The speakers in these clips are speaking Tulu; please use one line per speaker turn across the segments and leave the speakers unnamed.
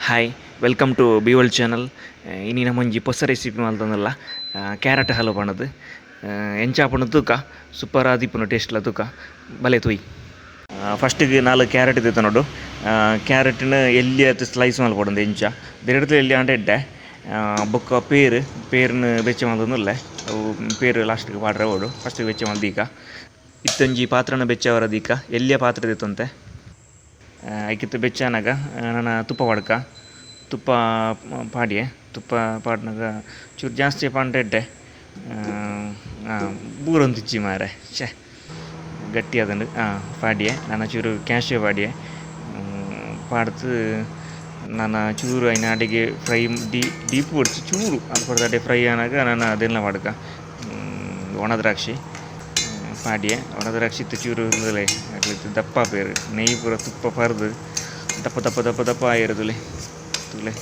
Hi, welcome to ಬಿವಲ್ channel. ಇನಿ ನಮೊಂಜಿ ಪೊಸ ರೆಸಿಪಿ ಮಲ್ತೊಂದುಲ್ಲ, ಕ್ಯಾರೆಟ್ ಹಲ್ವ ಪಂಡದು. ಎಂಚ ಆಪುಂಡು ತೂಕ. ಸೂಪರ್ ಆದಿಪ್ಪುಂಡು, ಟೇಸ್ಟ್ಲ ತೂಕ. ಬಲೆ ತೂಯಿ. ಫಸ್ಟಿಗೆ ನಾಲ್ ಕ್ಯಾರೆಟ್ ದೆತೊನೊಡು. ಕ್ಯಾರೆಟ್ನ್ ಎಲ್ಯ ಸ್ಲೈಸ್ ಮಲ್ಪೊಡು. ಎಂಚ ದಿರಡ್ದ್ ಎಲ್ಯ ಆಂಡ ಎಡ್ಡೆ. ಬೊಕ್ಕ ಪೇರ್, ಪೇರ್ನ್ ಬೆಚ್ಚ ಮಲ್ತೊಂದುಲ್ಲೆ. ಅವು ಪೇರ್ ಲಾಸ್ಟ್ಗೆ ಪಾಡ್ರೆ ಬೋಡು. ಫಸ್ಟಿಗೆ ಬೆಚ್ಚ ಮಲ್ದೀಕ. ಇತ್ತೊಂಜಿ ಪಾತ್ರನ ಬೆಚ್ಚವರ ದೀಕ. ಎಲ್ಯ ಪಾತ್ರೆ ದೆತೊಂತೆ. ಐಕಿತ್ತ ಬೆಚ್ಚಾನಗ ನನ ತುಪ್ಪ ಪಾಡ್ಕ. ತುಪ್ಪ ಪಾಡಿಯೆ. ತುಪ್ಪ ಪಾಡ್ನಗ ಚೂರು ಜಾಸ್ತಿ ಪಾಂಡ ಎಡ್ಡೆ. ಬೂರೊಂದಿಜ್ಜಿ ಮಾರೆ, ಛೆ, ಗಟ್ಟಿ ಆತುಂಡು. ಪಾಡಿಯೆ. ನನ ಚೂರು ಕ್ಯಾಶ್ಯೂ ಪಾಡಿಯೆ. ಪಾಡ್ದು ನನ ಚೂರು ಐನ ಅಡಿಗೆ ಫ್ರೈ ಡೀಪ್ ಬೊಡ್ಚಿ, ಚೂರು ಅಲ್ಪ ಅಡೆ ಫ್ರೈ ಆನಗ ನನ ಅದೆಲ್ಲ ಪಾಡ್ಕ. ಒಣ ದ್ರಾಕ್ಷಿ ಪಾಡಿಯೆ. ಒಣ ದ್ರಾಕ್ಷಿ ಇತ್ತೆ ಚೂರು ಉಂದುಲೆ ಅಕ್ಲೆಗ್ ದಪ್ಪ ಆಪೆರ್. ನೆಯ್ಯಿ ಪೂರ ತುಪ್ಪ ಪರ್ದು ದಪ್ಪ ದಪ್ಪ ದಪ್ಪ ದಪ್ಪ ಆಯೆರ್. ತೂಲೆ ತೂಲೆ,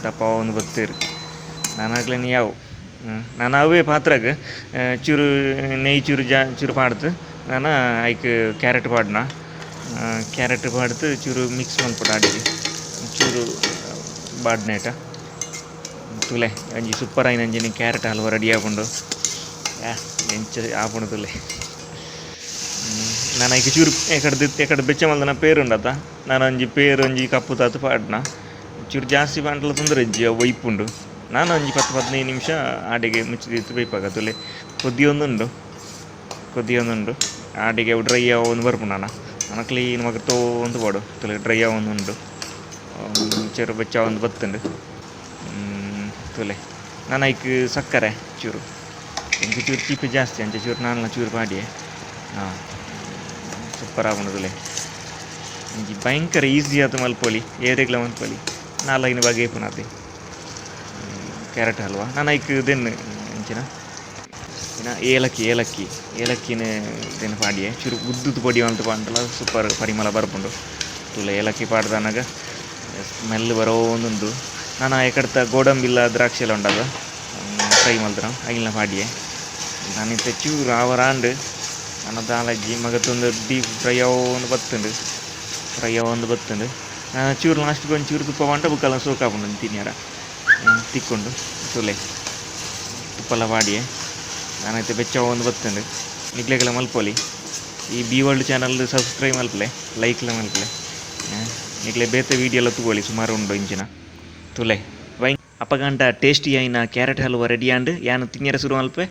ದಪ್ಪ ಆವೊಂದು ಬತ್ತೆರ್. ನನ ಯಾವು ನನ ಅವೇ ಪಾತ್ರಗ್ ಚೂರು ನೆಯ್ಯಿ, ಚೂರು ಜಾ ಚೂರು ಪಾಡ್ದು ನನ ಐಕ್ ಕ್ಯಾರೆಟ್ ಪಾಡ್ನ. ಕ್ಯಾರೆಟ್ ಪಾಡ್ದು ಚೂರು ಮಿಕ್ಸ್ ಮಲ್ಪೊಡು. ಅಡಿಗೆ ಚೂರು ಬಾಡ್ನೇಟ. ತೂಲೆ, ಒಂಜಿ ಸೂಪರ್ ಆಯಿನ ಒಂಜಿನ ಕ್ಯಾರೆಟ್ ಹಲ್ವ ರೆಡಿ ಆಪುಂಡು. ಎಂಚ ಆಪುಂಡು ತೂಲೆ. ನನ ಐಕ್ ಚೂರು ಎಕಡ್ದು ಎಕಡೆ ಬೆಚ್ಚ ಮಲ್ದನ ಪೇರು ಉಂಡತ, ನಾನು ಒಂಜಿ ಪೇರು ಒಂಜಿ ಕಪ್ಪು ತಾತು ಪಾಡ್ನ. ಚೂರು ಜಾಸ್ತಿ ಪಾಂಡಲ ತೊಂದರೆ ಇಜ್ಜಿ, ಅವು ಬೈಪುಂಡು. ನಾನು ಒಂಜಿ 10-15 ನಿಮಿಷ ಆಡೆಗೆ ಮುಚ್ಚಿದಿತ್ತು ಬೈಪಾಗ. ತೂಲೆ, ಕೊದಿಯೊಂದುಂಡು, ಕೊದಿಯೊಂದುಂಡು. ಆಡೆಗೆ ಅವು ಡ್ರೈ ಆವೊಂದು ಬರ್ಪುಂಡು. ನನ ನನ ಕ್ಲೀನ್ ಮಗ ತೋಂದು ಬೋಡು. ತೂಲೆ, ಡ್ರೈ ಆವೊಂದುಂಡು. ಚೂರು ಬೆಚ್ಚ ಆವೊಂದು ಬತ್ತುಂಡು. ತೂಲೆ, ನನ ಐಕ್ ಸಕ್ಕರೆ ಚೂರು. ಎಂಕ್ ಚೂರು ಚೀಪೆ ಜಾಸ್ತಿ, ಅಂಚ ಚೂರು ನಾನ್ಲ ಚೂರು ಪಾಡಿಯೆ. ಹಾಂ, ಸೂಪರ್ ಆಪುಂಡು. ತೂಲೆ, ಒಂಜಿ ಭಯಂಕರ ಈಸಿ ಆದ್ ಮಲ್ಪೊಲಿ, ಏರೆಗ್ಲ ಮಲ್ಪೊಲಿ. ನಾಲೈನ್ ಬಗೆ ಇಪ್ಪುನತೆ ಕ್ಯಾರೆಟ್ ಹಲ್ವ. ನಾನು ಐಕ್ ದೆನ್ನು ಎಂಚಿನ ಏಲಕ್ಕಿ, ಏಲಕ್ಕಿ, ಏಲಕ್ಕಿನ ದೆನ್ ಪಾಡಿಯೆ. ಚೂರು ಉದ್ದುದ್ದು ಪೊಡಿ ಮಲ್ತ್ ಪಾಂಡಲ ಸೂಪರ್ ಪರಿಮಳ ಬರ್ಪುಂಡು. ತೂಲೆ, ಏಲಕ್ಕಿ ಪಾಡ್ದನಗ ಸ್ಮೆಲ್ ಬರೋಂದುಂಡು. ನಾನು ಎಕಡ್ತ ಗೋಡಂಬಿಲ್ಲ ದ್ರಾಕ್ಷಿ ಎಲ್ಲ ಉಂಡದ ಫ್ರೈ ಮಲ್ತನ, ಐಲ್ನ ಪಾಡಿಯೆ. ನಾನು ಇತ್ತೆ ಚೂರು ಆವರಾಂಡ್. ನನ್ನ ದಾಲಜ್ಜಿ ಮಗತ್ತೊಂದು ಡೀಪ್ ಫ್ರೈ ಆವೊಂದು ಬತ್ತುಂಡು, ಫ್ರೈ ಆವೊಂದು ಬತ್ತುಂಡು. ಚೂರು ಲಾಸ್ಟ್ಗೆ ಒಂದು ಚೂರು ತುಪ್ಪ ಪಾಂಡ ಬುಕ್ಕಲ ಸೋಕ್ ಆಪುಂಡು ತಿನ್ಯರ ತಿಕ್ಕೊಂಡು. ತೂಲೆ, ತುಪ್ಪಲ ಪಾಡಿಯೆ. ನಾನೈತೆ ಬೆಚ್ಚ ಒಂದು ಬತ್ತುಂಡು. ನಿಗ್ಲೆಗೆಲ್ಲ ಮಲ್ಪೊಲಿ. ಈ ಬಿ ವರ್ಲ್ಡ್ ಚಾನಲ್ ಸಬ್ಸ್ಕ್ರೈಬ್ ಮಲ್ಪಲೆ, ಲೈಕ್ಲ ಮಲ್ಪಲೆ. ನಿಗ್ಲೆ ಬೇತೆ ವೀಡಿಯೋ ಎಲ್ಲ ತೂವೊಲಿ, ಸುಮಾರು ಉಂಡು ಇಂಚಿನ. ತೂಲೆ, ವೈ ಅಪಗಂಟ ಟೇಸ್ಟಿ ಆಯಿನ ಕ್ಯಾರೆಟ್ ಹಲ್ವ ರೆಡಿ ಆಂಡ್. ಯಾನ್ ತಿನ್ಯರ ಶುರು ಮಲ್ಪೆ.